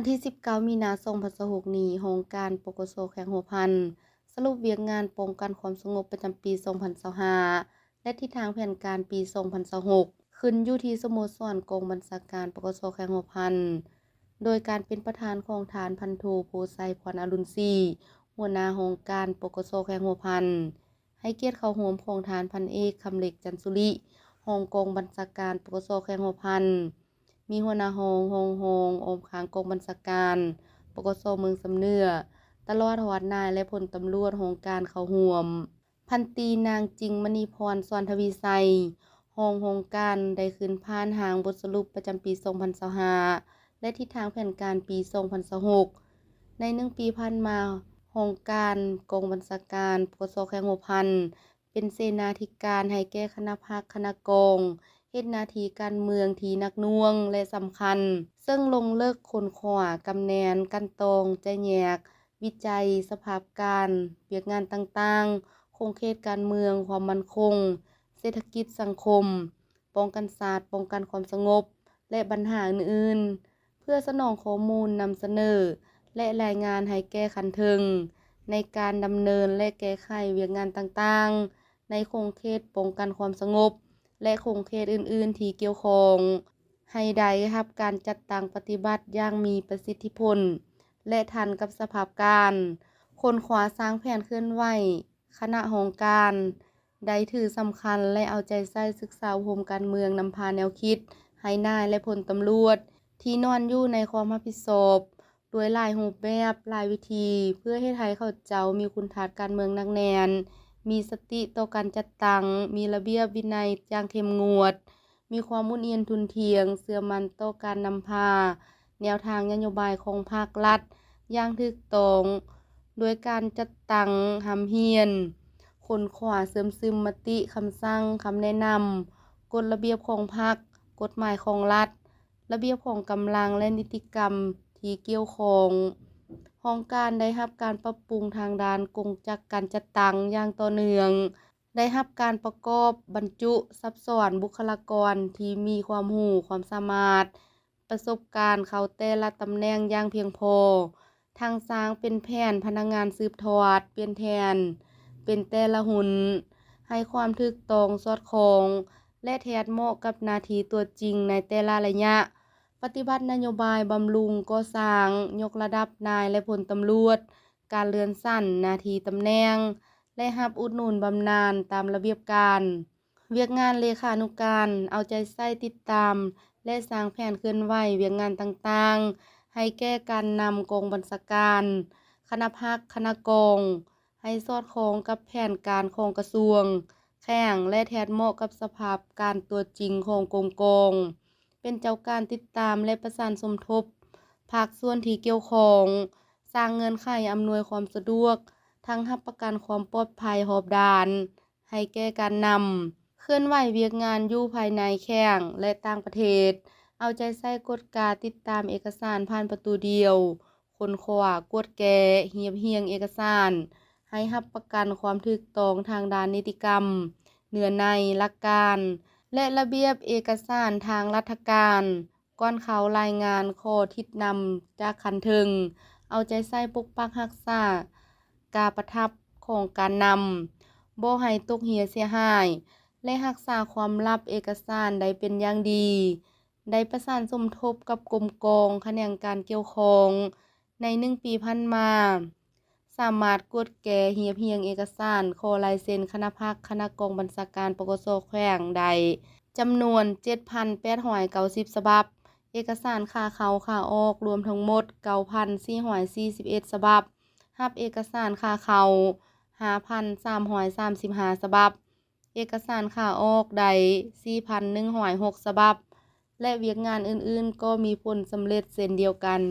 ວັນທີສິບເກົ້າ ມີນາ ສອງພັນຊາວຫົກນີ້, ຫ້ອງການ ປກສ ແຂວງຫົວພັນ ສະຫຼຸບວຽກງານປ້ອງກັນຄວາມສະຫງົບປະຈຳປີ ສອງພັນຊາວຫ້າ ແລະ ທິດທາງແຜນການປີ ສອງພັນຊາວຫົກ ຂຶ້ນຢູ່ທີ່ສະໂມສອນກອງບັນຊາການ ປກສ ແຂວງຫົວພັນ ໂດຍການເປັນປະທານຂອງທ່ານ ພັນໂທ ໂພໄຊ ພອນອະລຸນສີ ຫົວໜ້າຫ້ອງການ ປກສ ແຂວງຫົວພັນ, ໃຫ້ກຽດເຂົ້າຮ່ວມຂອງທ່ານ ພັນເອກ ຄຳເລັກ ຈັນສຸລິ ຮອງກອງບັນຊາການ ປກສ ແຂວງຫົວພັນ, ມີຫົວໜ້າຫ້ອງ, ຮອງຫ້ອງ, ອ້ອມຂ້າງກອງບັນຊາການ ປກສ ເມືອງຊຳເໜືອ, ຕະຫຼອດຮອດນາຍ ແລະ ພົນຕຳຫຼວດຫ້ອງການເຂົ້າຮ່ວມ. ພັນຕີນາງ ຈິງມະນີພອນ ສອນທະວີໄຊ ຮອງຫ້ອງການ ໄດ້ຂຶ້ນຜ່ານຮ່າງບົດສະຫຼຸບປະຈຳປີ ສອງພັນຊາວຫ້າ ແລະ ທິດທາງແຜນການປີ ສອງພັນຊາວຫົກ. ໃນໜຶ່ງປີຜ່ານມາ, ຫ້ອງການກອງບັນຊາການ ປກສ ແຂວງຫົວພັນ ເປັນເສນາທິການໃຫ້ແກ່ຄະນະພັກ, ຄະນະກອງ, ເຮັດໜ້າທີ່ການເມືອງທີ່ໜັກໜ່ວງ ແລະ ສຳຄັນ, ເຊິ່ງລົງເລິກຄົ້ນຄວ້າ, ກຳແໜ້ນ, ກັ່ນຕອງ, ແຈກແຍກ, ວິໄຈສະພາບການ, ວຽກງານຕ່າງໆ, ຂົງເຂດການເມືອງ, ຄວາມໝັ້ນຄົງ, ເສດຖະກິດສັງຄົມ, ປ້ອງກັນຊາດ, ປ້ອງກັນຄວາມສະຫງົບ ແລະ ບັນຫາອື່ນໆ, ເພື່ອສະໜອງຂໍ້ມູນນຳສະເໜີ ແລະ ລາຍງານໃຫ້ແກ່ຂັ້ນເທິງ ໃນການດຳເນີນ ແລະ ແກ້ໄຂວຽກງານຕ່າງໆ ໃນຂົງເຂດປ້ອງກັນຄວາມສະຫງົບ ແລະ ຂົງເຂດອື່ນໆທີ່ກ່ຽວຂ້ອງ ໃຫ້ໄດ້ຮັບການຈັດຕັ້ງປະຕິບັດຢ່າງມີປະສິດທິຜົນ ແລະ ທັນກັບສະພາບການ. ຄົ້ນຄວ້າສ້າງແຜນເຄື່ອນໄຫວ ຄະນະຫ້ອງການ ໄດ້ຖືສຳຄັນ ແລະ ເອົາໃຈໃສ່ສຶກສາອົບຮົມການເມືອງ, ນຳພາແນວຄິດໃຫ້ນາຍ ແລະ ພົນຕຳຫຼວດທີ່ນອນຢູ່ໃນຄວາມຮັບຜິດຊອບ ດ້ວຍຫຼາຍຮູບແບບ, ຫຼາຍວິທີ ເພື່ອເຮັດໃຫ້ເຂົາເຈົ້າມີຄຸນທາດການເມືອງໜັກແໜ້ນ, ມີສະຕິຕໍ່ການຈັດຕັ້ງ, ມີລະບຽບວິໄນຢ່າງເຂັ້ມງວດ, ມີຄວາມໝູນອຽນທຸ່ນທ່ຽງ, ເຊື່ອໝັ້ນຕໍ່ການນຳພາແນວທາງນະໂຍບາຍຂອງພັກລັດຢ່າງຖືກຕ້ອງ, ດ້ວຍການຈັດຕັ້ງຮ່ຳຮຽນ, ຄົ້ນຄວ້າເຊື່ອມຊຶມມະຕິ, ຄຳສັ່ງ, ຄຳແນະນຳ, ກົດລະບຽບຂອງພັກ, ກົດໝາຍຂອງລັດ, ລະບຽບຂອງກຳລັງ ແລະ ນິຕິກຳທີ່ກ່ຽວຂ້ອງ. ຫ້ອງການໄດ້ຮັບການປັບປຸງທາງດ້ານກົງຈັກການຈັດຕັ້ງຢ່າງຕໍ່ເນື່ອງ, ໄດ້ຮັບການປະກອບບັນຈຸສັບສອນບຸກຄະລາກອນທີ່ມີຄວາມຮູ້ຄວາມສາມາດ ປະສົບການເຂົ້າແຕ່ລະຕຳແໜ່ງຢ່າງພຽງພໍ, ທັງສ້າງເປັນແຜນພະນັກງານສືບທອດ, ປ່ຽນແທນເປັນແຕ່ລະຮຸ່ນ, ໃຫ້ຄວາມຖືກຕ້ອງ, ສອດຄ່ອງ ແລະ ແທດເໝາະກັບໜ້າທີ່ຕົວຈິງໃນແຕ່ລະໄລຍະ, ປະຕິບັດນະໂຍບາຍບຳລຸງກໍ່ສ້າງ, ຍົກລະດັບນາຍ ແລະ ພົນຕຳຫຼວດ, ການເລື່ອນຊັ້ນໜ້າທີ່ຕຳແໜ່ງ ແລະ ຮັບອຸດໜູນບຳນານຕາມລະບຽບການ. ວຽກງານເລຂານຸການ ເອົາໃຈໃສ່ຕິດຕາມ ແລະ ສ້າງແຜນເຄື່ອນໄຫວວຽກງານຕ່າງໆ ໃຫ້ແກ່ການນຳກອງບັນຊາການ, ຄະນະພັກ, ຄະນະກອງ ໃຫ້ສອດຄ່ອງກັບແຜນການຂອງກະຊວງ, ແຂວງ ແລະ ແທດເໝາະກັບສະພາບການຕົວຈິງຂອງກົມກອງ, ເປັນເຈົ້າການຕິດຕາມ ແລະ ປະສານສົມທົບພາກສ່ວນທີ່ກ່ຽວຂ້ອງ, ສ້າງເງື່ອນໄຂອຳນວຍຄວາມສະດວກ, ທັງຮັບປະກັນຄວາມປອດໄພຮອບດ້ານ ໃຫ້ແກ່ການນຳ ເຄື່ອນໄຫວວຽກງານຢູ່ພາຍໃນແຂວງ ແລະ ຕ່າງປະເທດ, ເອົາໃຈໃສ່ກວດກາຕິດຕາມເອກະສານຜ່ານປະຕູດຽວ, ຄົ້ນຄວ້າ, ກວດແກ້, ຮຽບຮຽງເອກະສານ ໃຫ້ຮັບປະກັນຄວາມຖືກຕ້ອງທາງດ້ານນິຕິກຳ, ເນື້ອໃນ, ຫຼັກການ ແລະ ລະບຽບເອກະສານທາງລັດຖະການ. ກ່ອນເຂົ້າລາຍງານຂໍທິດນຳຈາກຂັ້ນເທິງ, ເອົາໃຈໃສ່ປົກປັກຮັກສາກາປະທັບຂອງການນຳ, ບໍ່ໃຫ້ຕົກເຫຍເສຍຫາຍ ແລະ ຮັກສາຄວາມລັບເອກະສານໄດ້ເປັນຢ່າງດີ, ໄດ້ປະສານສົມທົບກັບກົມກອງ, ຂະແໜງການກ່ຽວຂ້ອງ ໃນໜຶ່ງປີຜ່ານມາ. ສາມາດກວດແກ້ຮຽບຮຽງເອກະສານຂໍລາຍເຊັນຄະນະພັກ, ຄະນະກອງບັນຊາການ ປກສ ແຂວງ ໄດ້ຈຳນວນ ເຈັດພັນແປດຮ້ອຍເກົ້າສິບ ສະບັບ, ເອກະສານຂາເຂົ້າຂາອອກລວມທັງໝົດ ເກົ້າພັນສີ່ຮ້ອຍສີ່ສິບເອັດ ສະບັບ, ຮັບເອກະສານຂາເຂົ້າ ຫ້າພັນສາມຮ້ອຍສາມສິບຫ້າ ສະບັບ, ເອກະສານຂາອອກໄດ້ ສີ່ພັນໜຶ່ງຮ້ອຍຫົກ ສະບັບ ແລະ ວຽກງານອື່ນໆກໍມີຜົນສຳເລັດເຊັ່ນດຽວກັນ.